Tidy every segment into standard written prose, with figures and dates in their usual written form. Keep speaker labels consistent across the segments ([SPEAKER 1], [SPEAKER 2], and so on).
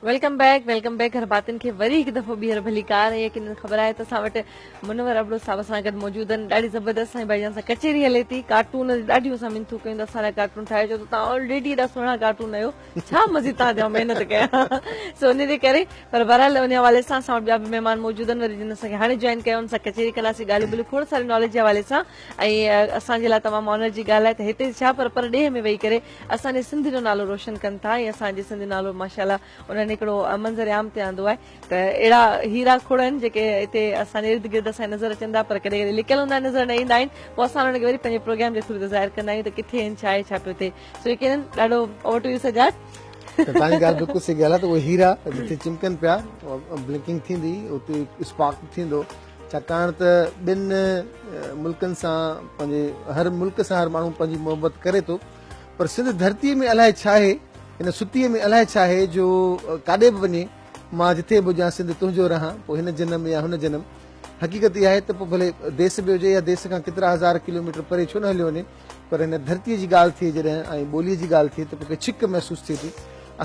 [SPEAKER 1] Welcome back welcome back گهر ڀاتين کي وري هڪ دفعو ٻيهر ڀليڪار ۽ يقينن خبر آهي ته اسان وٽ منور ابڙو صاحب اسان گڏ موجود آهن ڏاڍي زبردست سائين ڀائي جان سان ڪچهري هلي ٿي ڪارٽون ڏاڍيون اسان منٿون ڪيون ته اسان لاء ڪارٽون ٺاهيو چئو ته توهان آلريڊي ايڏا سهڻا ڪارٽون آهيو ڇا مزيد توهان تي محنت ڪيان سو ان جي ڪري پر بهرحال ان حوالي سان اسان وٽ ٻيا به مهمان موجود آهن وري جن اسان کي هاڻي جوائن ڪيو ان سان ڪچهري ڪنداسين ڳالهيون ٻولهيون کوڙ ساري ناليج جي حوالي سان ۽ اسان جي لاء تمام آنر جي ڳالهه آهي ته هتي ڇا پر پر ڏيهه ۾ ويهي ڪري اسان جي سنڌ جو نالو روشن ڪن ٿا ۽ اسان جي سنڌ جو نالو ماشاء الله انهن هڪڙو منظر عام تي آندو آهي ته اهڙا هيرا کوڙ آهن جيڪي هتي اسان جي ارد گرد اسان کي نظر اچن ٿا پر ڪڏهن ڪڏهن لڪيل هوندا آهن نظر نه ايندا آهن پوء اسان انهن کي وري پنهنجي پروگرام جي ٿرو ظاهر ڪندا آهيون ته ڪٿي آهن ڇا آهي ڇا پيو ٿئي سو يقينن ڏاڍو اوور ٽو you Sajjad.
[SPEAKER 2] ته توهان جي ڳالهه بلڪل صحيح ڳالهه آهي ته اهي هيرا جتي چمڪن پيا بلنڪنگ ٿيندي اتي اسپارڪ ٿيندو ڇاڪاڻ ته ٻن ملڪن سان پنهنجي هر ملڪ سان هر ماڻهو پنهنجي محبت ڪري ٿو پر سنڌ ڌرتي ۾ الائي ڇا آهي هن ستي ۾ الائي ڇا آهي جو ڪاڏي به وڃي مان جٿي به هجان سنڌ تنهنجو رهان پوء هن جنم يا هن جنم حقيقت اها آهي ته پوء ڀلي ديس به هجي يا ديس کان ڪيترا هزار ڪلوميٽر پري ڇو نه هليو وڃي پر هن ڌرتي جي ڳالهه ٿئي جڏهن ۽ ٻولي جي ڳالهه ٿئي ته پوء ڪي ڇڪ محسوس ٿئي ٿي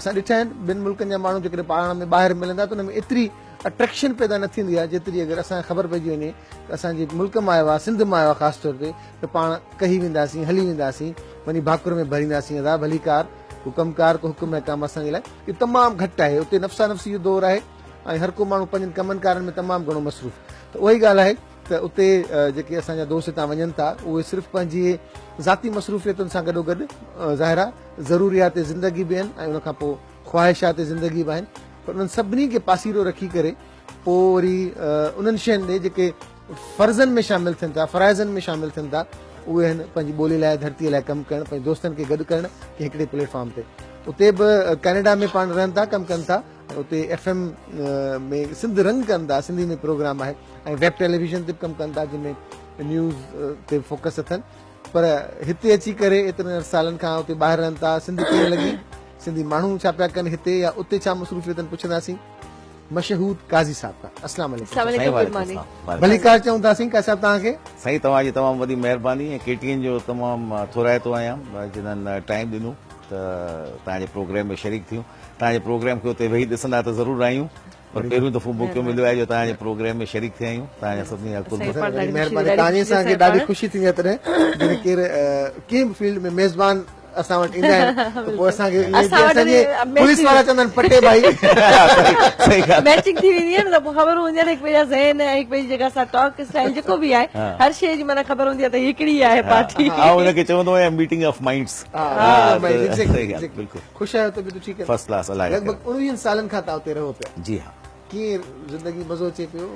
[SPEAKER 2] اسان ڏٺا آهن ٻين ملڪن جا ماڻهو جيڪڏهن پاڻ ۾ ٻاهر ملندا ته ان ۾ ايتري اٽريڪشن پيدا نه ٿيندي آهي جيتري اگر اسان کي خبر پئجي وڃي ته اسان جي ملڪ مان آيو آهي سنڌ مان آيو آهي خاص طور تي ته پاڻ ڪهي وينداسين هلي وينداسين وڃي ڀاڪر ۾ ڀرينداسين ادا ڀليڪار ڪو ڪم ڪار ڪو حڪم احڪام اسان جي لاء اهو تمام گهٽ آهي اتي نفسا نفسي جو دور آهي ۽ هر ڪو ماڻهو پنهنجن ڪمن ڪارن ۾ تمام گهڻو مصروف ته اها ئي ڳالهه آهي ته اتي جيڪي اسان جا دوست هتان وڃن ٿا اهي صرف پنهنجي ذاتي مصروفيتن سان گڏو گڏ ظاهر آهي ضروريات زندگي به آهن ۽ ان کان پوء خواهشات زندگي به آهن پر انهن سڀني کي پاسيرو رکي ڪري پوء وري انهن شين ڏي جيڪي فرضن ۾ شامل ٿين ٿا فرائضن ۾ شامل ٿين ٿا اهي آهن پنهنجي ٻولي لاء ڌرتي لاء ڪم ڪرڻ پنهنجي دوستن کي گڏ ڪرڻ ڪنهن هڪڙي پليٽ فارم تي اتي به ڪينيڊا ۾ پاڻ رهن ٿا ڪم ڪن ٿا اتي ايف ايم ۾ سنڌ رنگ ڪن ٿا سنڌي ۾ پروگرام آهي ۽ ويب ٽيليويزن تي به ڪم ڪن ٿا جنهن ۾ نيوز تي فوڪس اٿن پر هتي اچي ڪري ايترن سالن کان اتي ٻاهر رهن ٿا سنڌ ڪيئن لڳي سنڌي ماڻهو ڇا پيا ڪن هتي يا اتي ڇا مصروفيتن پڇنداسين مشهود قاضي صاحب کان. اسلام عليڪم
[SPEAKER 1] اسلام عليڪم گڊ مارننگ.
[SPEAKER 2] ڀليڪار چئون ٿا سائين قاضي صاحب توهان کي.
[SPEAKER 3] سائين توهان جي تمام وڏي مهرباني ۽ ڪي ٽي اين جو تمام ٿورائتو آهيان جنھن ٽائيم ڏنو ته توهان جي پروگرام ۾ شريڪ ٿيون توهان جي پروگرام کي اتي ويهي ڏسندا ته ضرور آهيون پر پهريون دفعو موقعو مليو آهي جو توهان جي پروگرام ۾ شريڪ ٿيا آهيون توهان جا سڀني جا قرب.
[SPEAKER 2] مهرباني توهان جي اسان کي ڏاڍي خوشي ٿيندي آهي تڏهن جڏهن ڪير ڪنهن به فيلڊ ۾ ميزبان اسان وٽ ايندا آهن ته پوء اسان کي
[SPEAKER 1] اسان وٽ
[SPEAKER 2] پوليس وارا چوندا آهن پٽي ڀائي
[SPEAKER 3] صحيح ڳالهه
[SPEAKER 1] ميچنگ ٿي ويندي آهي نه ته پوء خبر هوندي آهي نه هڪ ٻئي جا ذهن ۽ هڪ ٻئي جي جيڪا سا ٽاڪ اسٽائل جيڪو به آهي هر شيء جي معنيٰ خبر هوندي آهي ته هڪڙي آهي پارٽي.
[SPEAKER 3] آئون ان کي چوندو آهيان ميٽنگ آف مائنڊس.
[SPEAKER 2] ها بلڪل خوش آهيو طبيعت ٺيڪ آهي
[SPEAKER 3] فرسٽ ڪلاس الله
[SPEAKER 2] لڳ ڀڳ 19 سالن کان توهان اتي رهو پيا.
[SPEAKER 3] جي ها.
[SPEAKER 2] ڪيئن زندگي مزو اچي پيو؟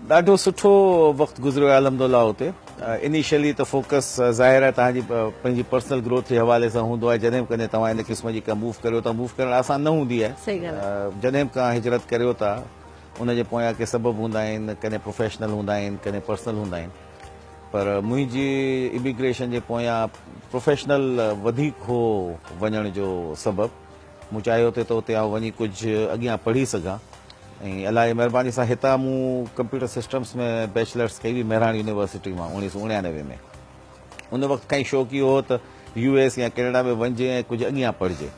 [SPEAKER 3] ڏاڍو سٺو وقت گذريو آهي الحمدلله اتي انيشلي ته فوڪس ظاهر آهي توهان جي پنهنجي پرسنل گروٿ جي حوالي سان هوندو آهي جڏهن به ڪڏهن توهان ان قسم جي ڪا موو ڪريو ٿا موو ڪرڻ آسان نه هوندي آهي جڏهن به ڪا هجرت ڪريو ٿا ان جي پويان ڪي سبب هوندا آهن ڪڏهن پروفيشنل هوندا آهن ڪڏهن پرسنل هوندا آهن پر منهنجي اميگريشن جي پويان پروفيشنل وڌيڪ هو وڃڻ جو سبب مون چاهيو ٿي ته اتي آئون وڃي ڪجهه اڳيان پڙهي سگهان ۽ الله جي مهرباني سان هتان مون ڪمپيوٽر سسٽمس ۾ بيچلرس ڪئي هئي مهراڻ يونيورسٽي مان اوڻيهه سو اڻيانوي ۾ ان وقت کان ئي شوق اهو هو ته يو ايس يا ڪينيڊا ۾ وڃجي ۽ ڪجهه اڳيان پڙهجي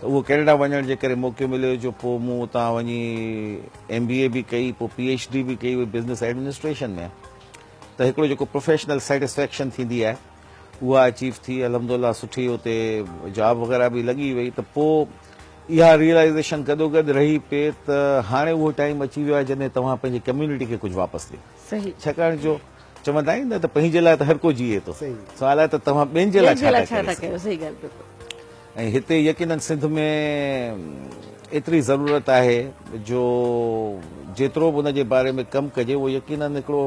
[SPEAKER 3] ته اهو ڪينيڊا وڃڻ جي ڪري موقعو مليو جو پوء مون اتان وڃي ايم بي اي به ڪئي پوء پي ايڇ ڊي به ڪئي بزنس ايڊمنسٽريشن ۾ ته هڪڙو جيڪو پروفيشنل سيٽسفيڪشن ٿيندي آهي اها اچيو ٿي الحمدلله سٺي اتي جاب وغيره به لڳي وئي ته پوء اها ريئلائيزيشن گڏوگڏ رهي پئي ته هاڻي اهو ٽائيم اچي ويو آهي جڏهن توهان پنهنجي ڪميونٽي کي ڪجهه واپس ڏيو ڇاڪاڻ جو چوندا آهن نه ته پنهنجي لاء ته هر ڪو جيئي ٿو سوال آهي ته توهان ٻين جي لاء ڇا ٿا ڪري سگهو ۽ هتي يقينن سنڌ ۾ ايتري ضرورت آهي جو جيترو به ان جي باري ۾ ڪم ڪجي اهو يقينن هڪڙو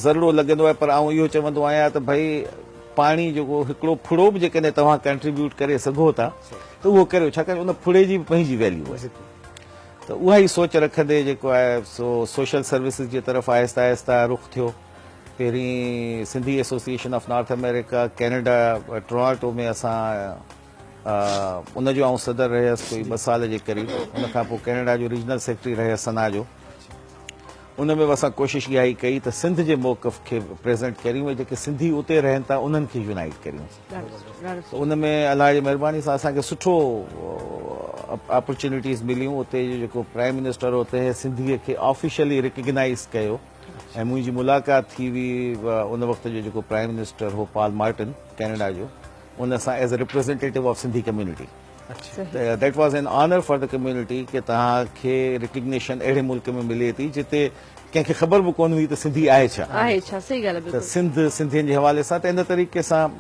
[SPEAKER 3] ذرڙو لڳندو آهي پر آئون اهو چوندو آهيان ته ڀئي پاڻي جيڪو هڪڙو ڦڙو به جيڪڏهن توهان ڪنٽريبيوٽ ڪري سگهو ٿا ته اهو ڪريو ڇاڪاڻ ان ڦڙي جي به پنهنجي ويليو آهي ته اها ئي سوچ رکندي جيڪو آهي سو سوشل سروسز جي طرف آهستي آهستي رخ ٿيو پهرين Sindhi association of North America Canada Toronto ۾ اسان ان جو آئون صدر رهيس ڪوئي ٻه سال جي قريب ان کان پوء ڪينيڊا جو ريجنل سيڪريٽري رهيس سنا جو ان ۾ به اسان ڪوشش اها ئي ڪئي ته سنڌ جي موقف کي پريزنٽ ڪريون ۽ جيڪي سنڌي اتي رهن ٿا انهن کي يونائيٽ ڪريون ته ان ۾ الله جي مهرباني سان اسان کي سٺو اپرچونيٽيز مليون اتي جو جيڪو پرائم منسٽر هو تنهن سنڌي کي آفيشلي ريڪگنائز ڪيو ۽ منهنجي ملاقات ٿي هئي ان وقت جو جيڪو پرائم منسٽر هو پال مارٽن ڪينيڊا جو ان سان as a representative of Sindhi community that was an honour for the community ڪي توهان کي ريڪگنيشن اهڙي ملڪ ۾ ملي ٿي جتي ڪنهن کي خبر به ڪونه هئي ته سنڌي آهي ڇا
[SPEAKER 1] آهي ڇا صحيح ڳالهه
[SPEAKER 3] ته سنڌ سنڌين جي حوالي سان ته ان طريقي سان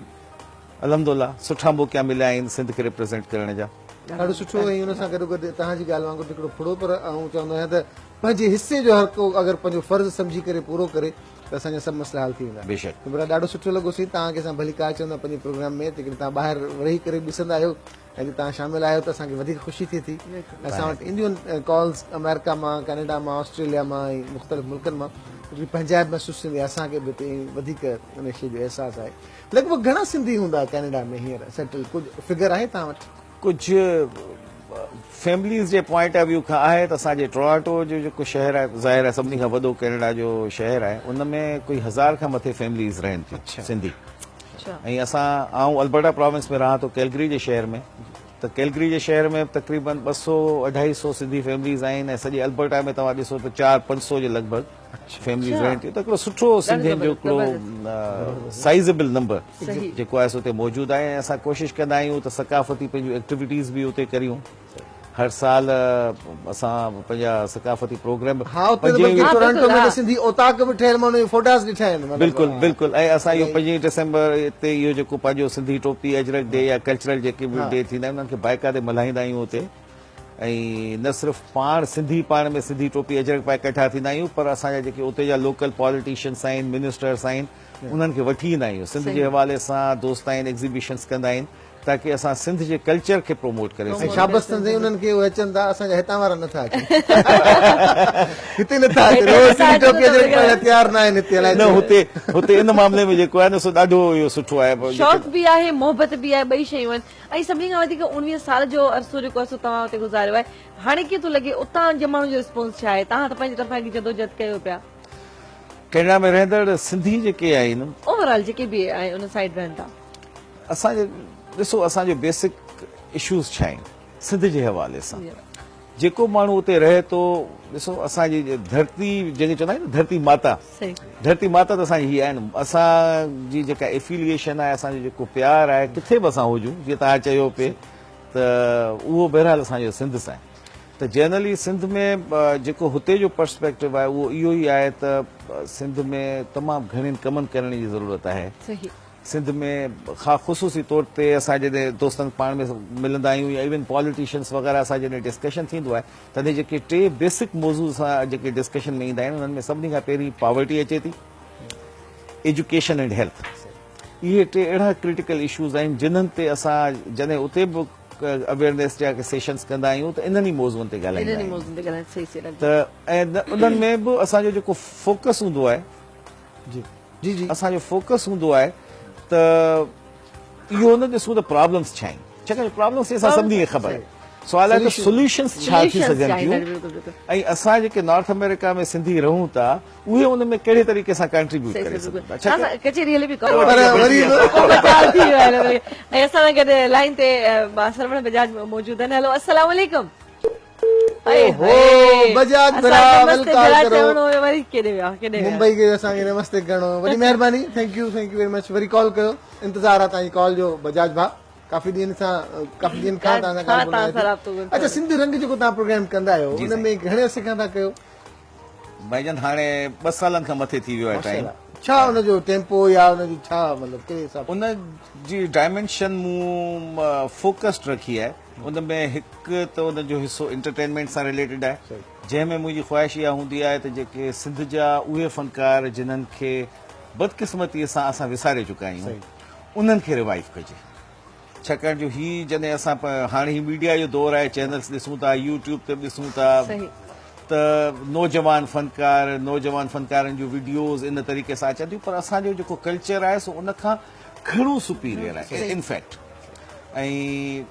[SPEAKER 3] الحمدلله سٺا موقعا مليا آهن سنڌ کي ريپريزنٽ ڪرڻ جا.
[SPEAKER 2] ڏاڍو سٺو ۽ ان سان گڏو گڏ توهان جي ڳالهه وانگر هڪڙو ڦڙو پر آئون چوندو آهيان ته پنهنجي حصي جو هر ڪو اگر پنهنجو فرض سمجهي ڪري پورو ڪري ته اسان جا سڀ مسئلا حل ٿي ويندا.
[SPEAKER 3] بيشڪ.
[SPEAKER 2] برا ڏاڍو سٺو لڳو سائين توهان کي اسان ڀليڪار چوندا پنهنجي پروگرام ۾ جيڪڏهن توهان ٻاهر رهي ڪري به ڏسندا آهيو ۽ جي توهان شامل آهيو ته اسان کي وڌيڪ خوشي ٿئي ٿي اسان وٽ اينديون آهن ڪالز آمريڪا مان ڪينيڊا مان آسٽريليا مان ۽ مختلف ملڪن مان هڪڙي پنهنجائپ محسوس ٿيندي آهي اسان کي به هتي وڌيڪ ان شيء جو احساس آهي لڳ ڀڳ گهڻا سنڌي هوندا ڪينيڊا ۾ هينئر سيٽل ڪجهه فگر آهي توهان وٽ؟
[SPEAKER 3] ڪجهه فيمليز جي پوائنٽ آف ويو کان آهي ته اسان جي ٽورانٽو جو جيڪو شهر آهي ظاهر آهي سڀني کان وڏو ڪينيڊا جو شهر آهي ان ۾ ڪوئي هزار کان مٿي فيمليز رهن ٿيون سنڌي ۽ اسان آئون البرٽا پراونس ۾ رهان ٿو ڪيلگري جي شهر ۾ ته ڪيلگري جي شهر ۾ به تقريبن ٻه سو اڍائي سو سنڌي فيمليز آهن ۽ سڄي البرٽا ۾ توهان ڏسو ته چار پنج سو جي لڳ ڀڳ فيمليز رهن ٿيون ته هڪڙو سٺو سنڌين جو هڪڙو سائيزبل نمبر جيڪو آهي سو اتي موجود آهي ۽ اسان ڪوشش ڪندا آهيون ته ثقافتي پنهنجون ايڪٽيوٽيز به اتي ڪريون هر سال اسان پنهنجا ثقافتي پروگرام
[SPEAKER 2] ها اتي ته بلڪه ٽورانٽو ۾ ته سنڌي اوطاق به ٺهيل مان ان جا فوٽاز ڏٺا آهن
[SPEAKER 3] بلڪل بلڪل ۽ اسان اهو پنجين ڊسمبر تي اهو جيڪو پنهنجو سنڌي ٽوپي اجرڪ ڊي يا ڪلچرل جيڪي به ڊي ٿيندا آهن انهن کي باقاعدي ملهائيندا آهيون اتي ۽ نه صرف پاڻ سنڌي پاڻ ۾ سنڌي ٽوپي اجرڪ پائي ڪٺا ٿيندا آهيون پر اسان جا جيڪي اتي جا لوڪل پاليٽيشنس آهن منسٽرس آهن انهن کي وٺي ايندا آهيون سنڌ جي حوالي سان دوست آهن ايگزيبيشنس ڪندا آهن تاڪي اسان سنڌ جي ڪلچر کي پروموٽ ڪري
[SPEAKER 2] سگهون. شابس اٿن سائين انهن کي اهي اچن ٿا اسان جا هتان وارا نٿا اچن هتي نٿا اچن اهي سنڌي ٽوپي اجرڪ پائڻ لاء تيار نه آهن هتي الائي
[SPEAKER 3] نه هتي هتي ان معاملي ۾ جيڪو آهي نه سو ڏاڍو اهو سٺو آهي
[SPEAKER 1] شوق به آهي محبت به آهي ٻئي شيون آهن ۽ سڀني کان وڌيڪ 19 سال جو عرصو جيڪو آهي سو توهان اتي گذاريو آهي هاڻي ڪيئن ٿو لڳي اتان جي ماڻهن جو رسپانس ڇا آهي توهان ته پنهنجي طرفان هڪ جدوجهد ڪيو پيا.
[SPEAKER 3] ڪينيڊا ۾ رهندڙ سنڌي جيڪي آهن.
[SPEAKER 1] اوور آل جيڪي به ان سائيڊ رهن ٿا.
[SPEAKER 3] اسان جي ڏسو اسان جو بيسڪ اشوز ڇا آهن سنڌ جي حوالي سان جيڪو ماڻهو اتي رهي ٿو ڏسو اسان جي ڌرتي جنهن کي چوندا آهيون نه ڌرتي ماتا ڌرتي ماتا ته اسان جي هي آهي نه اسان جي جيڪا افيليئيشن آهي اسان جو جيڪو پيار آهي ڪٿي به اسان هجون جيئن توهان چيو پئي ته اهو بهرحال اسان جو سنڌ سان آهي ته جنرلي سنڌ ۾ جيڪو هتي جو پرسپيڪٽو آهي اهو اهو ئي آهي ته سنڌ ۾ تمام گهڻين ڪمن ڪرڻ جي ضرورت آهي سنڌ ۾ خا خصوصي طور تي اسان جڏهن دوستن پاڻ ۾ ملندا آهيون يا ايون پاليٽيشنس وغيره سان جڏهن ڊسڪشن ٿيندو آهي تڏهن جيڪي ٽي بيسڪ موضوع سان جيڪي ڊسڪشن ۾ ايندا آهن انهن ۾ سڀني کان پهرين پاورٽي اچي ٿي ايجوڪيشن اينڊ هيلٿ اهي ٽي اهڙا ڪرٽيڪل اشوز آهن جنهن تي اسان جڏهن اتي به اويئرنيس جا سيشنز ڪندا آهيون ته انهن ئي موضوعن تي ڳالهائيندا آهيون ته ۽ انهن ۾ به اسان جو جيڪو فوڪس هوندو آهي
[SPEAKER 2] جي جي جي
[SPEAKER 3] اسان جو فوڪس هوندو آهي ته اهو نه ڏسون ته پرابلمس ڇا آهن ڇاڪاڻ جو پرابلمس اسان سڀني کي خبر آهي سوال آهي ته سوليوشنس ڇا ٿي سگهن ٿيون ۽ اسان جيڪي نارٿ آمريڪا ۾ سنڌي رهون ٿا اهي ان ۾ ڪهڙي طريقي سان ڪنٽريبيوٽ ڪري سگهن ٿا
[SPEAKER 1] ڇاڪاڻ ڪچهري هلي پئي پر وري به ٿي ويو آهي ۽ اسان سان گڏ لائين تي سروڻ بجاج موجود آهن هلو السلام عليڪم
[SPEAKER 2] اوهو بجاج ڀرا ويل ڪال ڪرو
[SPEAKER 1] وري ڪيڏي ويا ڪيڏي ويا
[SPEAKER 2] ممبئي کي اسان کي نمستي ڪرڻو وڏي مهرباني thank you thank you very much وري ڪال ڪيو انتظار آ توهان جي ڪال جو بجاج ڀاء ڪافي ڏينهن سان ڪافي ڏينهن کان توهان سان ڳالهه ڪونه ٿي اچها سنڌ رنگ جيڪو توهان پروگرام ڪندا آهيو ان ۾ گهڻي عرصي کان ٿا ڪيو
[SPEAKER 3] ڀائيجان هاڻي ٻه سالن کان مٿي ٿي ويو آهي ٽائيم.
[SPEAKER 2] ڇا ان جو ٽيمپو يا ان جي ڇا مطلب ڪهڙي حساب
[SPEAKER 3] ان جي ڊائمينشن مون فوڪسڊ رکي آهي ان ۾ هڪ ته ان جو حصو انٽرٽينمينٽ سان رليٽيڊ آهي جنهن ۾ منهنجي خواهش اها هوندي آهي ته جيڪي سنڌ جا اهي فنڪار جنهن کي بدقسمتي سان اسان وساري چڪا آهيون انهن کي ريوائيو ڪجي ڇاڪاڻ جو هي جڏهن اسان هاڻي هي ميڊيا جو دور آهي چينلز ڏسون ٿا يوٽيوب تي به ڏسون ٿا ته نوجوان فنڪار نوجوان فنڪارن جون وڊيوز ان طريقي سان اچن ٿيون پر اسان جو جيڪو ڪلچر آهي سو ان کان گهڻو سپيريئر آهي انفيڪٽ ۽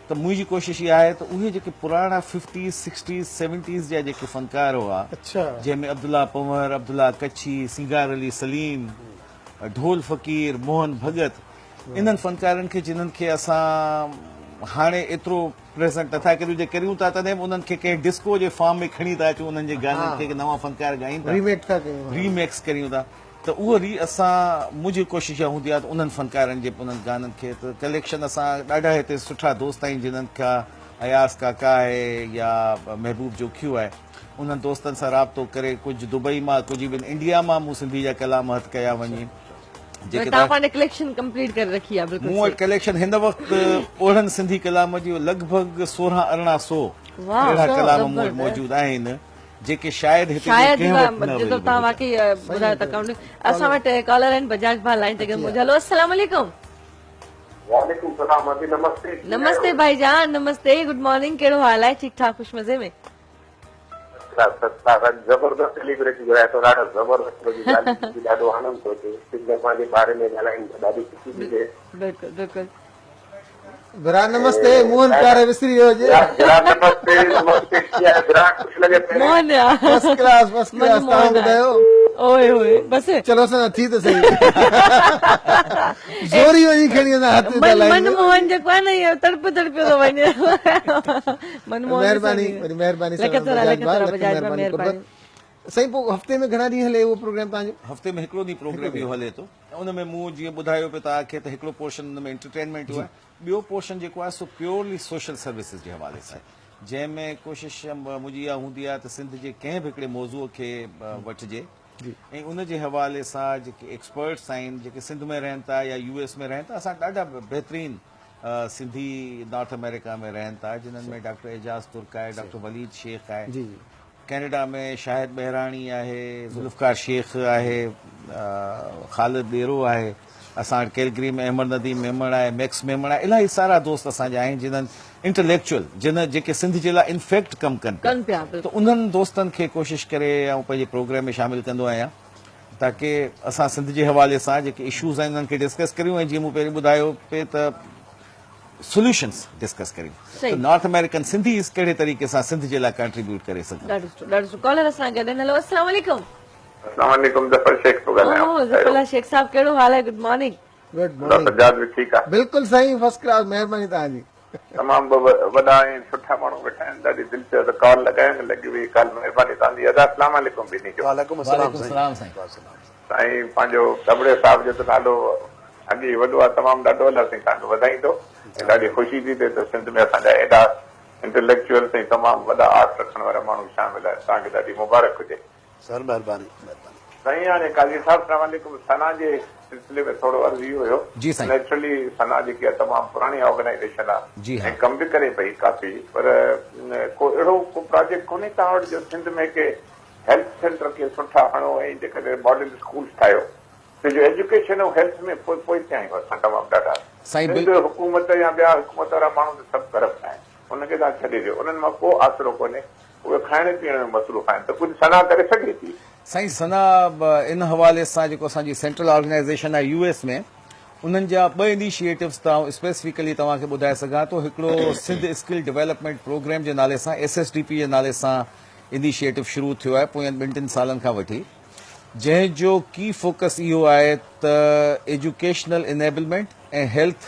[SPEAKER 3] ته منهنجي ڪوشش اها آهي ته اهي جيڪي پراڻا ففٽيز سڪسٽيز سيونٽيز جا جيڪي فنڪار هئا جنهن ۾ عبدالله پنهور، عبدالله ڪڇي، سينگار علي سليم، ڍول فقير، موهن ڀڳت انهن فنڪارن کي جنهن کي اسان هاڻي ايترو پريزنٽ نٿا ڪريون جي ڪريون ٿا تڏهن به انهن کي ڪنهن ڊسڪو جي فارم ۾ کڻي ٿا اچون انهن جي گانن کي نوان فنڪار ڳائين ٿا ريميڪس ڪريون ٿا ته اهو ري اسان منهنجي ڪوشش اها هوندي آهي ته انهن فنڪارن جي انهن گانن کي ته ڪليڪشن اسان ڏاڍا هتي سٺا دوست آهن جنهن کان اياز ڪاڪا آهي يا محبوب جوکيو آهي انهن دوستن سان رابطو ڪري ڪجهه دبئي مان ڪجهه ايون انڊيا مان مون سنڌي جا ڪلام هٿ ڪيا وڃي
[SPEAKER 1] جيڪي توهان پنهنجي ڪليڪشن ڪمپليٽ ڪري رکي آهي بلڪل
[SPEAKER 3] مون وٽ ڪليڪشن هن وقت اهڙن سنڌي ڪلام جي لڳ ڀڳ 16 18 سو اهڙا ڪلام مون وٽ موجود آهن جيڪي شايد هتي ٻئي ڪنهن وٽ نه
[SPEAKER 1] شايد توهان واقعي ٻڌايو ٿا ڪائونٽ اسان وٽ ڪالر آهن بجاج ڀاء لائين تي گڏ موجود هلو السلام عليڪم.
[SPEAKER 4] وعليڪم سلام ادي نمستي
[SPEAKER 1] نمستي ڀائي جان نمستي گڊ مارننگ ڪهڙو حال آهي ٺيڪ ٺاڪ خوش مزي ۾.
[SPEAKER 4] زبردست سيليبريٽي گهرائي اٿو ڏاڍا زبردست لڳي ڳالهه ٻڌي ڏاڍو آنند ٿو اچي سنڌ پنهنجي باري ۾ ڳالهائين ته ڏاڍي خوشي ٿي ٿئي.
[SPEAKER 1] بلڪل بلڪل.
[SPEAKER 2] برا نمستي موهن پياري وسري ويو هجي.
[SPEAKER 4] برا نمستي نمستي ڪي آهي برا خوش لڳي پيري.
[SPEAKER 1] موهن آ.
[SPEAKER 2] فرسٽ ڪلاس فرسٽ ڪلاس توهان ٻڌايو.
[SPEAKER 1] اوئي اوئي بس.
[SPEAKER 2] چلو اسان ٿي ته سهي. زوري وڃي کڻي اسان هٿ
[SPEAKER 1] وڌا لائين. من موهن جيڪو آهي نه اهو تڙپ تڙپيو ٿو وڃي. من موهن
[SPEAKER 2] مهرباني وڏي مهرباني
[SPEAKER 1] لک ٿورا لک ٿورا بجاج ڀاء مهرباني.
[SPEAKER 2] سائين پوء هفتي ۾ گهڻا ڏينهن هلي اهو پروگرام توهان جو؟
[SPEAKER 3] هفتي ۾ هڪڙو ڏينهن پروگرام اهو هلي ٿو. ان ۾ مون جيئن ٻڌايو پئي توهان کي ته هڪڙو پورشن ان ۾ انٽرٽينمينٽ جو آهي ٻيو پورشن جيڪو آهي سو پيورلي سوشل سروسز جي حوالي سان آهي جنهن ۾ ڪوشش منهنجي اها هوندي آهي ته سنڌ جي ڪنهن به هڪڙي موضوع کي وٺجي ۽ ان جي حوالي سان جيڪي ايڪسپرٽس آهن جيڪي سنڌ ۾ رهن ٿا يا يو ايس ۾ رهن ٿا اسان ڏاڍا بهترين سنڌي نارٿ آمريڪا ۾ رهن ٿا جنهن ۾ ڊاڪٽر اعجاز ترڪ آهي ڊاڪٽر وليد شيخ آهي ڪينيڊا ۾ شاهد بهراڻي آهي، ذوالفقار شيخ آهي، خالد ڏيرو آهي، اسان وٽ ڪيلگري ۾ احمد نديم ميمڻ آهي، ميڪس ميمڻ آهي، الاهي سارا دوست اسان جا آهن جنھن انٽليڪچوئل جن جيڪي سنڌ جي لاء انفيڪٽ ڪم ڪن پيا ته انهن دوستن کي ڪوشش ڪري آئون پنهنجي پروگرام ۾ شامل ڪندو آهيان تاڪه اسان سنڌ جي حوالي سان جيڪي اشوز آهن انهن کي ڊسڪس ڪريون ۽ جيئن مون پهرين ٻڌايو پئي ته سوليوشنز ڊسڪس ڪريون ته نارٿ آمريڪن سنڌيز ڪهڙي طريقي سان سنڌ جي لاء ڪنٽريبيوٽ ڪري سگهن.
[SPEAKER 1] ڏاڍو سٺو ڏاڍو سٺو ڪالر اسان گڏ آهن هلو السلام عليڪم.
[SPEAKER 4] السلام عليڪم ظفر شيخ ٿو ڳالهايان.
[SPEAKER 1] اوهو ظفر الله شيخ صاحب ڪهڙو حال آهي good morning.
[SPEAKER 2] Good morning
[SPEAKER 4] Sajjad به ٺيڪ آ.
[SPEAKER 2] بلڪل سائين فرسٽ ڪلاس مهرباني توهان جي.
[SPEAKER 4] تمام وڏا ۽ سٺا ماڻهو ويٺا آهن ڏاڍي دل چيو ته ڪال لڳايان لڳي وئي ڪال مهرباني توهان جي ادا السلام عليڪم ٻنهي جو.
[SPEAKER 3] وعليڪم السلام سائين.
[SPEAKER 4] سائين پنهنجو ابڙي صاحب جو ته نالو اڳي ئي وڏو آهي تمام ڏاڍو الله سائين توهان کي وڌائيندو ۽ ڏاڍي خوشي ٿي ٿئي ته سنڌ ۾ اسان جا ايڏا انٽليڪچوئلس ۽ تمام وڏا آرٽ رکڻ وارا ماڻهو شامل آهن توهان کي ڏاڍي مبارڪ هجي.
[SPEAKER 5] سر مهرباني مهرباني.
[SPEAKER 4] سائين هاڻي قاضي صاحب السلام عليڪم ثنا جي سلسلي ۾ ٿورو عرض اهو هيو
[SPEAKER 3] جي سائين.
[SPEAKER 4] نيچرلي ثنا جيڪي آهي تمام پراڻي آرگنائيزيشن آهي
[SPEAKER 3] جي ها.
[SPEAKER 4] ۽ ڪم به ڪري پئي ڪافي پر ڪو اهڙو ڪو پراجيڪٽ ڪونهي توهان وٽ جو سنڌ ۾ ڪي هيلٿ سينٽر کي سٺا هڻو ۽ جيڪڏهن ماڊل اسڪولز ٺاهيو ڇو جو ايجوڪيشن ۽ هيلٿ ۾ پوء پوئتي آهيون اسان تمام ڏاڍا.
[SPEAKER 3] سائين
[SPEAKER 4] سنڌ حڪومت يا ٻيا حڪومت وارا ماڻهو ته سڀ ڪرپٽ آهن انهن کي توهان ڇڏي ڏيو انهن مان ڪو آسرو ڪونهي اهي کائڻ پيئڻ ۾ مصروف آهن ته ڪجهه ثنا ڪري سگهي ٿي.
[SPEAKER 3] سائين ثنا ان حوالي سان جيڪو اسان جي سينٽرل آرگنائيزيشن آهي يو ايس ۾ انهن جا ٻه انيشيئيٽوز ته آئون اسپيسفڪلي توهان کي ٻڌائي سگهان ٿو هڪڙو سنڌ اسڪل ڊولپمينٽ پروگرام جي نالي سان ايس ايس ڊي پي جي نالي سان انيشيئيٽو شروع ٿيو آهي پوين ٻن ٽن سالن کان وٺي جنهن جو ڪي فوڪس اهو آهي ته ايجوڪيشنل انيبلمينٽ ۽ هيلٿ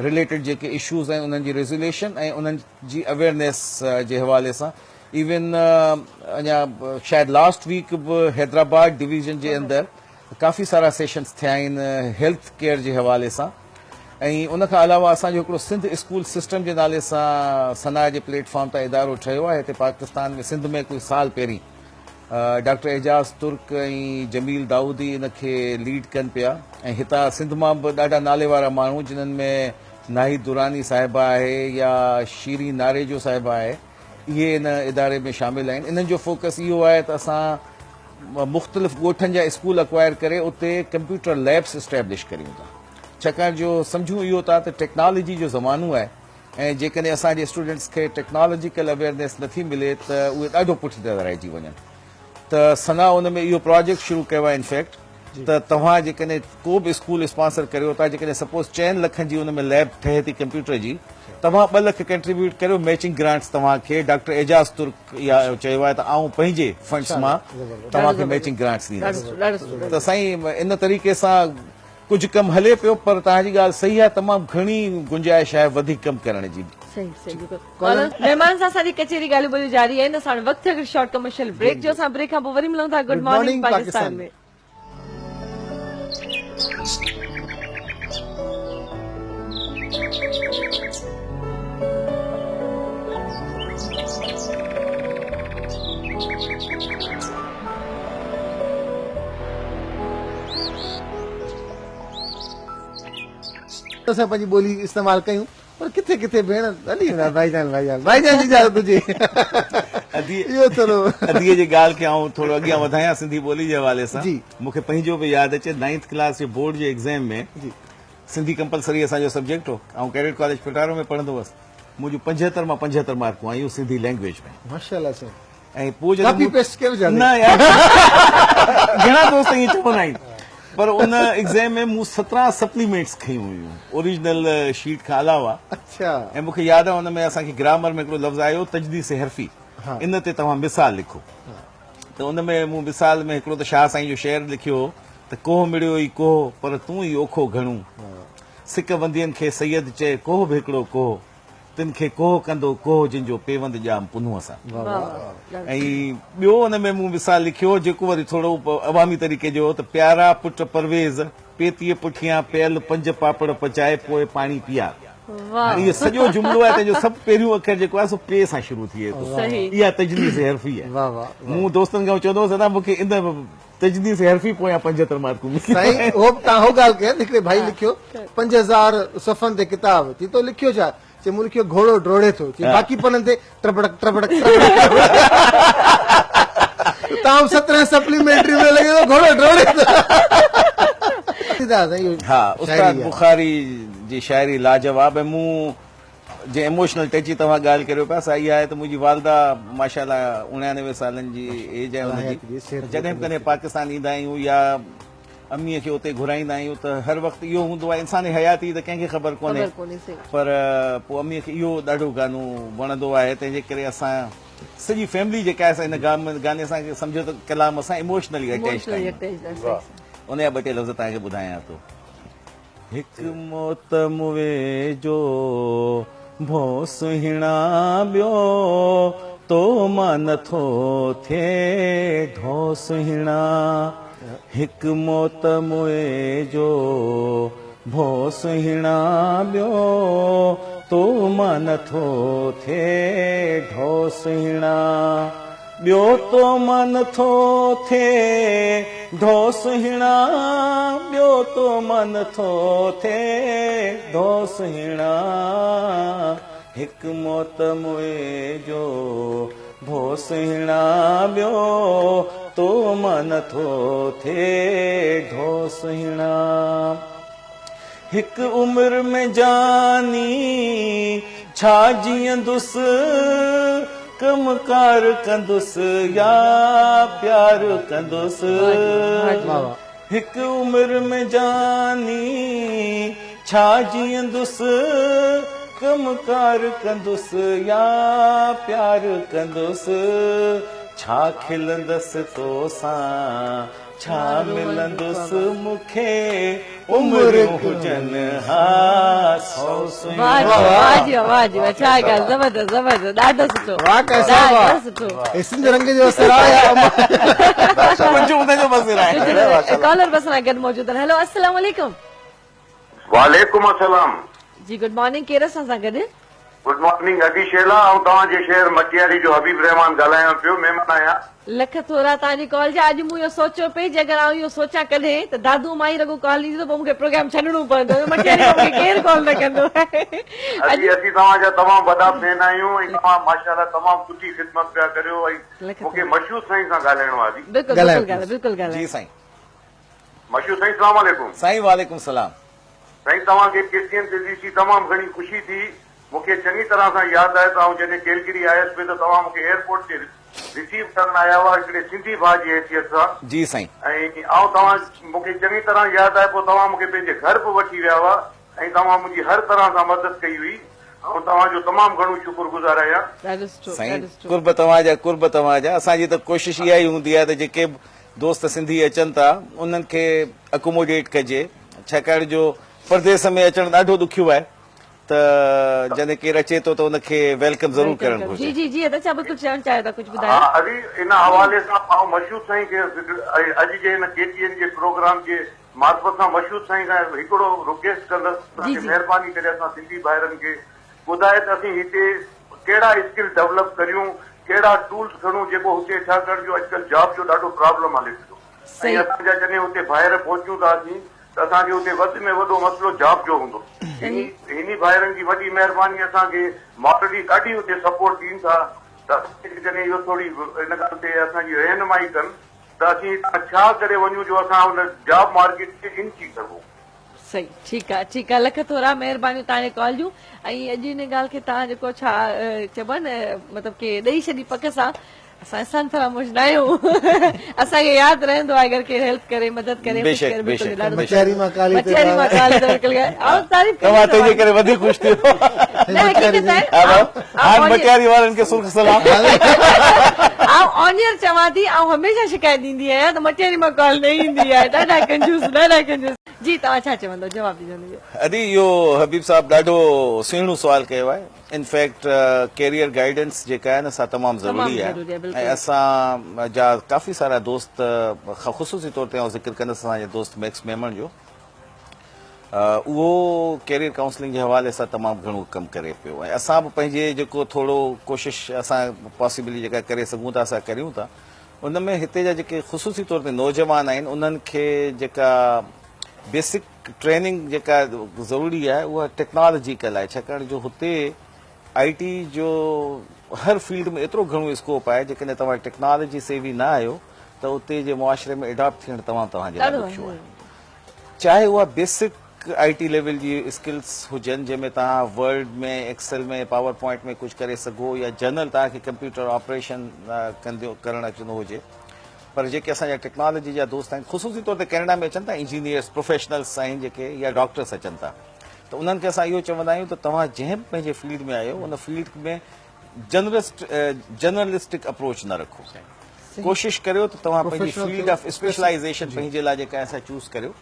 [SPEAKER 3] رليٽيڊ جيڪي اشوز آهن انهن جي ريزوليشن ۽ انهن جي اويئرنيس جي حوالي سان ايون اڃا شايد لاسٽ ويڪ به حيدرآباد ڊويزن جي اندر ڪافي سارا سيشنز ٿيا آهن هيلٿ ڪيئر جي حوالي سان ۽ ان کان علاوه اسان جو هڪڙو سنڌ اسڪول سسٽم جي نالي سان ثناء جي پليٽ فارم تان ادارو ٺهيو آهي هتي پاڪستان ۾ سنڌ ۾ ڪجهه سال پهرين ڊاڪٽر اعجاز ترڪ ۽ جميل دائودي ان کي ليڊ ڪن پيا ۽ هتان سنڌ مان به ڏاڍا نالي وارا ماڻهو جنھن ۾ ناهيد دراني صاحبه آهي يا شيرين ناريجو صاحبه آهي اهي ان اداري ۾ شامل آهن انهن جو فوڪس اهو آهي ته اسان مختلف ڳوٺن جا اسڪول اڪوائر ڪري اتي ڪمپيوٽر ليبس اسٽيبلش ڪريون ٿا ڇاڪاڻ جو سمجهون اهو ٿا ته ٽيڪنالاجي جو زمانو آهي ۽ جيڪڏهن اسان جي اسٽوڊنٽس کي ٽيڪنالاجيڪل اويئرنيس نٿي ملي ته اهي ڏاڍو پٺتي ٿا رهجي وڃن. ته ثنا ان ۾ اهو پراجيڪٽ شروع ڪيو آهي انفيڪٽ ته توهان جيڪڏهن ڪو به اسڪول اسپانسر ڪريو ٿا جيڪڏهن سپوز چئن لکن جي ان ۾ ليب ٺهي ٿي ڪمپيوٽر جي توهان ٻه لک ڪنٽريبيوٽ ڪريو ميچنگ گرانٽس توهان کي ڊاڪٽر اعجاز ترڪ اها چيو آهي ته آئون پنهنجي فنڊس مان توهان کي ميچنگ گرانٽس ڏيندس ته سائين ان طريقي سان ڪجهه ڪم هلي پيو پر توهان جي ڳالهه صحيح آهي تمام گهڻي گنجائش آهي وڌيڪ ڪم ڪرڻ جي.
[SPEAKER 1] صحيح صحيح بلڪل ڪالر مهمان سان اسان جي ڪچهري ڳالهيون ٻولهيون جاري آهن اسان وٽ وقت ٿيو هڪڙي شارٽ ڪمرشل بريڪ جو اسان بريڪ کان پوء وري ملون ٿا گڊ مارننگ پاڪستان ۾.
[SPEAKER 2] اسان پنهنجي ٻولي استعمال ڪيون پر ڪٿي ڪٿي ڀيڻ هلي ويندا ڀائي جان ڀائي جان ڀائي جان جي اجازت هجي
[SPEAKER 3] ادي اهو ٿورو ادي جي ڳالهه کي آئون ٿورو اڳيان وڌايان سنڌي ٻولي جي حوالي سان جي مون کي پنهنجو به ياد اچي نائنٿ ڪلاس جي بورڊ جي ايگزام ۾ جي سنڌي ڪمپلسري اسان جو سبجيڪٽ هو آئون ڪيڊٽ ڪاليج پٽارو ۾ پڙهندو هوس منهنجون 75 مان 75 مارڪون آيون سنڌي لينگويج ۾
[SPEAKER 2] ماشاءالله سائين
[SPEAKER 3] ۽ پوء جڏهن
[SPEAKER 2] ڪاپي پيسٽ ڪيو جاني
[SPEAKER 3] نه يار گهڻا دوست ائين چوندا آهن پر ان ايگزام ۾ مون 17 سپليمينٽس کنيون هيون اوريجنل شيٽ کان علاوه
[SPEAKER 2] اڇا
[SPEAKER 3] ۽ مون کي ياد آهي ان ۾ اسان کي گرامر ۾ هڪڙو لفظ آيو تجنيس حرفي ان تي توهان مثال لکو ته ان ۾ مون مثال ۾ هڪڙو ته شاهه سائين جو شعر لکيو هو ته ڪوهه مڙيو ئي ڪوهه پر تون ئي اوکو گهڻو سڪ وندين کي سيد چئي ڪوهه به هڪڙو ڪوهه تن کي ڪوهه ڪندو ڪوهه جن جو پيوند ڄام پنهونء سان. ۽ ٻيو ان ۾ مون مثال لکيو هو جيڪو وري ٿورو عوامي طريقي جو هو ته پيارا پٽ پرويز پيتيء پٺيان پيل پنج پاپڙ پچائي پوء پاڻي پيار. هاڻي اهو سڄو جملو آهي تنهن جو سڀ پهريون اکر جيڪو آهي سو پي سان شروع ٿئي ٿو. اها تجنيس حرفي آهي. مون دوستن کي چوندو هوس ادا مون کي ان تجنيس حرفي پويان 75 مارڪون مليون.
[SPEAKER 2] سائين اهو به توهان هو ڳالهه ڪئي ته هڪڙي ڀائي لکيو 5000 صفحن تي ڪتاب چي تو لکيو ڇا چي مون لکيو گهوڙو ڊوڙي ٿو چي باقي پنن تي ٽربڙڪ ٽربڙڪ ٽربڙڪ تام 17 سپليمينٽري ۾ لڳي ٿو گهوڙو ڊوڙي ٿو.
[SPEAKER 3] ها استاد بخاري جي شاعري لاجواب ۽ مون جنهن ايموشنل ٽچ جي توهان ڳالهه ڪريو پيا سا اها آهي ته منهنجي والده ماشاء الله 99 سالن جي ايج آهي ان جي جڏهن به ڪڏهن پاڪستان ايندا آهيون يا اميء کي اتي گهرائيندا آهيون ته هر وقت اهو هوندو آهي انساني حياتي ته ڪنهن کي خبر ڪونهي پر پوء اميء کي اهو ڏاڍو گانو وڻندو آهي تنهن جي ڪري اسان سڄي فيملي جيڪا آهي سا ان گاني سان سمجهو ته ڪلام سان ايموشنلي اٽيچ آهيون ان جا ٻه ٽي لفظ توهان کي ٻڌايان ٿو. هڪ موت موئي جو ڀو سهڻا ٻيو تو مان نٿو ٿئي ڍو سهڻا هڪ موت موئي جو ڀو سهڻا ٻيو تو مان نٿو ٿئي ڍو سهڻا ٻيو تو مان نٿو ٿئي ڍو سهڻا ٻيو تو مان نٿو ٿئي ڍو سهڻا هڪ موت موئي جو ڀو سهڻا ٻيو تو مان نٿو ٿئي ڍو سهڻا هڪ عمر ۾ جاني ڇا جيئندس ڪم ڪار ڪندس يا پيار ڪندس هڪ عمر ۾ جاني ڇا جيئندس ڪم ڪار ڪندس يا پيار ڪندس ڇا کلندس توسان ڇا ملندس مون کي عمريون هجن ها سو سيون
[SPEAKER 1] واه جي واه جي واه جي واه ڇا ڳالهه زبردست زبردست ڏاڍو سٺو
[SPEAKER 2] واه قيصر صاحب
[SPEAKER 1] ڏاڍو
[SPEAKER 2] واه
[SPEAKER 1] سٺو
[SPEAKER 2] هي سنڌ رنگ جو اثر آهي يا
[SPEAKER 3] ڪجهه ان جو به اثر آهي
[SPEAKER 1] ڪالر به اسان سان گڏ موجود آهن هيلو السلام عليڪم
[SPEAKER 4] وعليڪم السلام.
[SPEAKER 1] جي گڊ مارننگ ڪير اسان سان گڏ.
[SPEAKER 4] گڊ مارننگ ادي شيلا آئون توهان جي شهر مٽياري جو حبيب رحمان ڳالهايان پيو مهمان آهيان.
[SPEAKER 1] لک ٿورا توهان جي ڪال جا اڄ مون اهو سوچيو پئي جي اگر آئون اهو سوچان ڪڏهن ته دادو مان ئي رڳو ڪال ايندي ته پوء مون کي پروگرام ڇڏڻو پوندو مٽياري مان مون کي ڪير ڪال نه ڪندو
[SPEAKER 4] ادي اسين توهان جا تمام وڏا فين آهيون ۽ توهان ماشاءالله تمام سٺي خدمت پيا ڪريو ۽ مون کي مشهود سائين سان ڳالهائڻو آهي ادي.
[SPEAKER 1] بلڪل بلڪل ڳالهايو بلڪل ڳالهايو.
[SPEAKER 3] جي سائين.
[SPEAKER 4] مشهود سائين سلام عليڪم.
[SPEAKER 3] سائين وعليڪم سلام.
[SPEAKER 4] سائين توهان کي ڪي سي اين تي ڏسي تمام گهڻي خوشي ٿي. مون کي چڱي طرح سان ياد آهي ته آئون جڏهن ڪيلگري آيس پئي ته توهان مون کي ايئرپورٽ تي رسيو ڪرڻ آيا هئا هڪڙي سنڌي ڀاء جي حيثيت سان.
[SPEAKER 3] جي سائين.
[SPEAKER 4] ۽ آئون توهان مون کي چڱي طرح ياد آهي پوء توهان مون کي پنهنجي گهر به وٺي ويا هئا ۽ توهان منهنجي هر طرح سان مدد ڪئي هئي آئون توهان جو تمام گهڻو شڪر گذار آهيان.
[SPEAKER 1] ڏاڍو سٺو
[SPEAKER 3] سائين
[SPEAKER 1] ڏاڍو سٺو.
[SPEAKER 3] قرب توهان جا قرب توهان جا اسان جي ته ڪوشش اها ئي هوندي آهي ته جيڪي به دوست سنڌي اچن ٿا انهن کي اڪوموڊيٽ ڪجي ڇاڪاڻ جو پرديس ۾ اچڻ ڏاڍو ڏکيو آهي ته جڏهن ڪير اچي ٿو ته ان کي welcome ضرور
[SPEAKER 1] welcome
[SPEAKER 3] ڪرڻ
[SPEAKER 1] ڪر جي
[SPEAKER 3] گهرجي.
[SPEAKER 1] جي جي ادا ڇا بلڪل چوڻ چاهيو ٿا ڪجهه
[SPEAKER 4] ها
[SPEAKER 1] ٻڌايو.
[SPEAKER 4] ادي ان حوالي سان آئون مشهود سائين کي اڄ جي هن ڪي ٽي اين جي پروگرام جي معرفت سان مشهود سائين کان هڪڙو رڪويسٽ ڪندس ته
[SPEAKER 1] جي
[SPEAKER 4] اسان کي
[SPEAKER 1] جي.
[SPEAKER 4] مهرباني ڪري اسان سنڌي ڀائرن کي ٻڌائي ته اسين هتي ڪهڙا اسڪل ڊولپ ڪريون ڪهڙا ٽولز کڻون جيڪو هتي ڇاڪاڻ جو اڄڪلهه جاب جو ڏاڍو پرابلم هلي پيو ۽
[SPEAKER 1] صحيح.
[SPEAKER 4] اسان جا جڏهن هتي ڀائر پهچون ٿا اسين ته اسان کي اتي وڌ ۾ وڏو مسئلو جاب جو هوندو.
[SPEAKER 1] صحيح.
[SPEAKER 4] هني ڀائرن جي وڏي مهرباني اسان کي مارلي ڏاڍي اتي سپورٽ ڏين ٿا ته اسان کي جڏهن اهو ٿوري ان ڳالهه تي اسان جي رهنمائي ڪن ته اسين هتان ڇا ڪري وڃون جو اسان ان جاب مارڪيٽ ۾ ان ٿي سگهون.
[SPEAKER 1] صحيح ٺيڪ آ ٺيڪ آ لک ٿورا مهربانيون توهان جي ڪال جون ۽ اڄ ان ڳالهه کي توهان جيڪو ڇا چئبو آهي نه مطلب ڪي ڏئي ڇڏي پڪ سان اسان احسان فراموش نه آهيون اسان کي ياد رهندو آهي اگر ڪير هيلپ ڪري مدد ڪري خوش
[SPEAKER 3] بيشڪ
[SPEAKER 1] ڪري بلڪل
[SPEAKER 3] بيشڪ
[SPEAKER 1] ڏاڍو
[SPEAKER 2] مٽياري مان ڪالي تي
[SPEAKER 1] مٽياري مان ڪالي ته بلڪل آئون تعريف ڪندي
[SPEAKER 3] توهان تنهنجي ڪري وڌيڪ خوش ٿيو
[SPEAKER 1] نه حقيقت آهي
[SPEAKER 3] هاڻ مٽياري وارن کي سرخ سلام
[SPEAKER 1] آئون آنيئر چوان ٿي آئون هميشه شڪايت ڏيندي آهيان ته مٽياري مان ڪال نه ايندي آهي ڏاڍا ڪنجوس ڏاڍا ڪنجوس جي توهان ڇا چوندو جواب ڏجو ان جو.
[SPEAKER 3] ادي اهو حبيب صاحب ڏاڍو سهڻو سوال ڪيو آهي ان فيڪٽ ڪيريئر گائيڊنس جيڪا آهي نه سا تمام ضروري آهي ۽ اسان جا ڪافي سارا دوست خصوصي طور تي آئون ذڪر ڪندس اسان جي دوست ميڪس ميمڻ جو اهو ڪيريئر ڪائونسلنگ جي حوالي سان تمام گهڻو ڪم ڪري پيو ۽ اسان به پنهنجي جيڪو ٿورو ڪوشش اسان پاسيبلي جيڪا ڪري سگهون ٿا اسان ڪريون ٿا ان ۾ هتي جا جيڪي خصوصي طور تي نوجوان آهن انهن کي جيڪا بيسڪ ٽريننگ جيڪا ضروري آهي اها ٽيڪنالاجيڪل آهي ڇاڪاڻ جو هتي آئي ٽي جو هر فيلڊ ۾ ايترو گهڻو اسڪوپ آهي جيڪڏهن توهان ٽيڪنالاجي سيوي نه آهيو ته اتي جي معاشري ۾ اڊاپٽ ٿيڻ تمام توهان جي لاء ڏکيو آهي چاهي اها بيسڪ آئي ٽي ليول جي اسڪلس هجن جنهن ۾ توهان ورڊ ۾ ايڪسل ۾ پاور پوائنٽ ۾ ڪجهه ڪري سگهو يا جنرل توهان کي ڪمپيوٽر آپريشن ڪنديو ڪرڻ اچندو هجي پر جيڪي اسان جا ٽيڪنالاجي جا دوست آهن خصوصي طور تي ڪينيڊا ۾ اچن ٿا انجنيئرس پروفيشنلس آهن جيڪي يا ڊاڪٽرس اچن ٿا ته انهن کي اسان اهو چوندا آهيون ته توهان جنهن به پنهنجي فيلڊ ۾ آهيو ان فيلڊ ۾ جنرسٽ جنرلسٽڪ اپروچ نه رکو ڪوشش ڪريو ته توهان پنهنجي فيلڊ آف اسپيشلائيزيشن پنهنجي لاء جيڪا آهي سا چوز ڪريو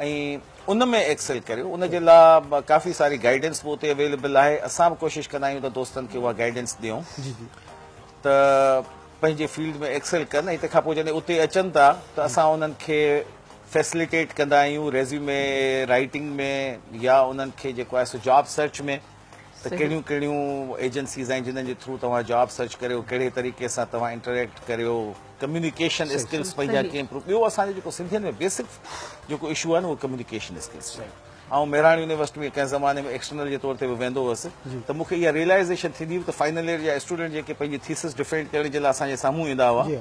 [SPEAKER 3] ۽ ان ۾ ايڪسل ڪريو ان جي لاء ڪافي ساري گائيڊنس به اتي اويليبل آهي اسان به ڪوشش ڪندا آهيون ته دوستن کي اها گائيڊنس ڏيون ته پنهنجي فيلڊ ۾ ايڪسل ڪن ۽ تنهن کان پوء جڏهن اتي اچن ٿا ته اسان انهن کي فيسليٽيٽ ڪندا آهيون ريزيومي رائيٽنگ ۾ يا انهن کي جيڪو آهي سو جاب سرچ ۾ ته ڪهڙيون ڪهڙيون ايجنسيز آهن جنھن جي ٿرو توهان جاب سرچ ڪريو ڪهڙي طريقي سان توهان انٽريڪٽ ڪريو ڪميونيڪيشن اسڪلز پنهنجا ڪيئن امپروو ٻيو اسان جو جيڪو سنڌين ۾ بيسڪ جيڪو اشو آهي نه اهو ڪميونيڪيشن اسڪلز جو آهي آئون مهراڻ يونيورسٽي ۾ ڪنهن زماني ۾ ايڪسٽرنل جي طور تي به ويندو هئس ته مون کي اها ريئلائزيشن ٿيندي هئي ته فائنل ايئر جا اسٽوڊنٽ جيڪي پنهنجي ٿيسز ڊفينڊ ڪرڻ جي لاء اسان جي سامهون ايندا هئا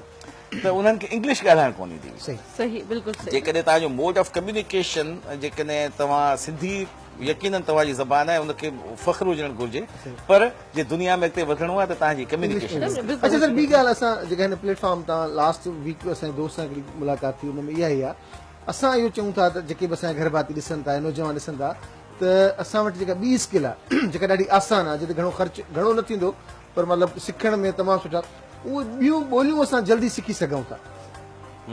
[SPEAKER 3] ته انهن کي انگلش ڳالهائڻ ڪونه ايندي هئي.
[SPEAKER 1] صحيح بلڪل صحيح.
[SPEAKER 3] جيڪڏهن توهان جو موڊ آف ڪميونيڪيشن جيڪڏهن توهان سنڌي يقينن توهان جي زبان آهي ان کي فخر هجڻ گهرجي پر جي دنيا ۾ اڳتي وڌڻو آهي ته توهان جي ڪميونيڪيشن اسڪلز.
[SPEAKER 2] اڇا سر ٻي ڳالهه اسان جيڪا هن پليٽ فارم تان لاسٽ ويڪ به اسان جي دوست سان هڪڙي ملاقات ٿي ان ۾ اها ئي آهي اسان اهو چئون ٿا ته جيڪي به اسان جا گهر ڀاتي ڏسن ٿا يا نوجوان ڏسن ٿا ته اسان وٽ جيڪا ٻي اسڪل آهي جيڪا ڏاڍي آسان آهي جتي گهڻو خرچ گهڻو نه ٿيندو پر مطلب سکڻ ۾ تمام سٺا اهي ٻيون ٻوليون اسان جلدي سکي سگهون ٿا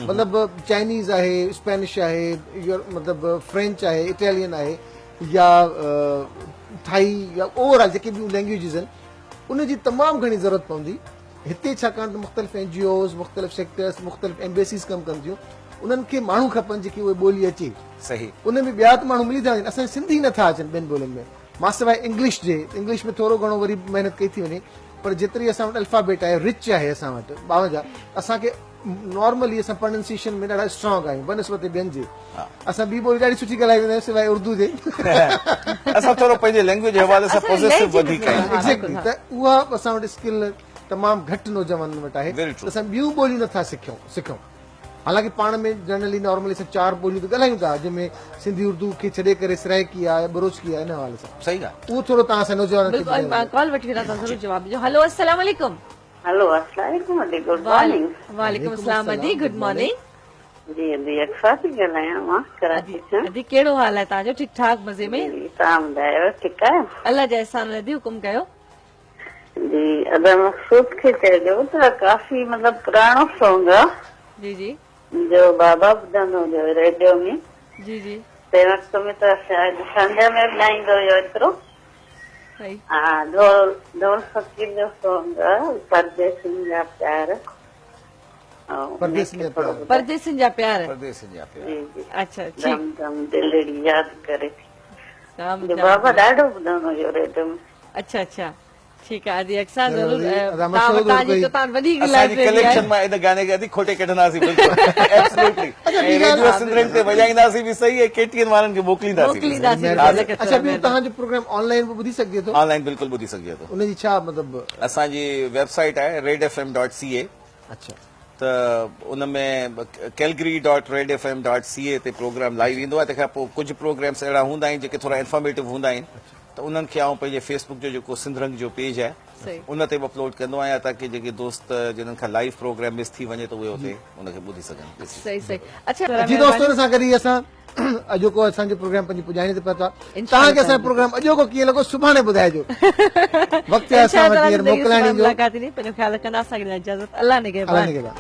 [SPEAKER 2] مطلب چائنيز آهي اسپينش آهي مطلب فرينچ آهي اٽالين آهي يا ٿائي يا اوور آل جيڪي ٻيون لينگويجز آهن ان جي تمام گهڻي ضرورت پوندي هتي ڇاڪاڻ ته مختلف اين جي اوز مختلف سيڪٽرز مختلف ايمبيسيز ڪم ڪن ٿيون انهن کي ماڻهو کپن جيڪي اهي ٻولي اچي
[SPEAKER 3] صحيح
[SPEAKER 2] ان ۾ ٻيا ته ماڻهو ملي ٿا وڃن اسان سنڌي نٿا اچن ٻين ٻولين ۾ مان سواء انگلش جي انگلش ۾ ٿورو گهڻو وري محنت ڪئي ٿي وڃي پر جيتري اسان وٽ الفابيٽ آهي رچ آهي اسان وٽ 52 اسان کي نارملي اسان پرننسيشن ۾ ڏاڍا اسٽرانگ آهيون بنسبت ٻين جي اسان ٻي ٻولي ڏاڍي سٺي ڳالهائي ويندا آهيون سواء اردو جي
[SPEAKER 3] اسان ٿورو پنهنجي لينگويج جي حوالي سان پوزيسو وڌيڪ آهيون
[SPEAKER 2] ايگزيڪٽلي ته اها اسان وٽ اسڪل تمام گهٽ نوجوانن وٽ آهي اسان ٻيون ٻوليون نٿا سکيون سکون حالانڪه پاڻ ۾ جنرلي نارملي اسان چار ٻوليون ته ڳالهايون ٿا جنهن ۾ سنڌي اردو کي ڇڏي ڪري سرائيڪي آهي بروچڪي آهي ان حوالي سان
[SPEAKER 3] صحيح ڳالهه
[SPEAKER 2] اهو ٿورو توهان اسان نوجوانن کي
[SPEAKER 1] بلڪل ڪال وٺي ويندا ضرور جواب ڏجو هلو السلام عليڪم.
[SPEAKER 6] هلو السلام عليڪم ادي گڊ مارننگ.
[SPEAKER 1] وعليڪم السلام ادي گڊ مارننگ.
[SPEAKER 6] جي ادي اقصا ٿي ڳالهايان مان ڪراچي کان.
[SPEAKER 1] ادي ڪهڙو حال آهي توهان جو ٺيڪ ٺاڪ مزي ۾؟
[SPEAKER 6] جي توهان ٻڌايو ٺيڪ آهيو؟
[SPEAKER 1] الله جا احسان ادي حڪم ڪيو.
[SPEAKER 6] جي ادا مقصود کي چئجو ته ڪافي مطلب پراڻو سونگ آ.
[SPEAKER 1] جي جي.
[SPEAKER 6] جو بابا ٻڌندو هوندو هيو ريڊيو ۾.
[SPEAKER 1] جي جي.
[SPEAKER 6] تنهن وقت ۾ ته شايد سمجهه ۾ به نه ايندو هيو ايترو.
[SPEAKER 1] صحيح.
[SPEAKER 6] ها ڍول ڍول فقير جو سونگ آ پرديسين جا پيار.
[SPEAKER 2] پرديسين جا پيار.
[SPEAKER 1] پرديسين جا پيار.
[SPEAKER 3] پرديسين جا پيار.
[SPEAKER 6] جي جي.
[SPEAKER 1] اڇا ٺيڪ.
[SPEAKER 6] دم دم دلڙي ياد ڪري ٿي.
[SPEAKER 1] دم
[SPEAKER 6] دم. بابا ڏاڍو ٻڌندو هيو ريڊيو ۾.
[SPEAKER 1] اڇا اڇا ٺيڪ آ ادي اقصا ضرور توهان وٽان جي توهان وڏي
[SPEAKER 3] اسان جي ڪليڪشن مان ان گاني کي ادي کوٽي ڪڍنداسين بلڪل ايبسولوٽلي ۽ ريڊيو سنڌ رنگ تي وڄائينداسين به صحيح ۽ ڪي ٽي اين وارن کي موڪلينداسين
[SPEAKER 2] به اڇا ٻيو توهان جو پروگرام آن لائين به ٻڌي سگهجي ٿو؟
[SPEAKER 3] آن لائين بلڪل ٻڌي سگهجي ٿو.
[SPEAKER 2] ان جي ڇا مطلب؟
[SPEAKER 3] اسان جي ويب سائيٽ آهي red F M dot C A.
[SPEAKER 2] اڇا.
[SPEAKER 3] ته ان ۾ Calgary dot red F M dot C A تي پروگرام لائيو ايندو آهي تنهن کان پوء ڪجهه پروگرامس اهڙا هوندا آهن جيڪي ٿورا انفارميٽو هوندا آهن ته انهن کي آئون پنهنجي فيس بڪ جو جيڪو سنڌ رنگ جو پيج آهي ان تي به اپلوڊ ڪندو آهيان تاڪي جيڪي دوست جنن کان لائيو پروگرام مس ٿي وڃي ته اهي اتي ان کي ٻڌي سگهن.
[SPEAKER 1] صحيح صحيح اڇا
[SPEAKER 2] جي دوستو ان سان گڏ ئي اسان اڄوڪو اسان جو پروگرام پنهنجي پڄاڻي تي پهتو آهي توهان کي اسان جو پروگرام اڄوڪو ڪيئن لڳو سڀاڻي ٻڌائجو وقت آهي اسان وٽ هينئر موڪلائڻي جو
[SPEAKER 1] ملاقات ٿيندي پنهنجو خيال رکندا اسان کي ڏيندا اجازت الله نگهبان.
[SPEAKER 2] الله نگهبان.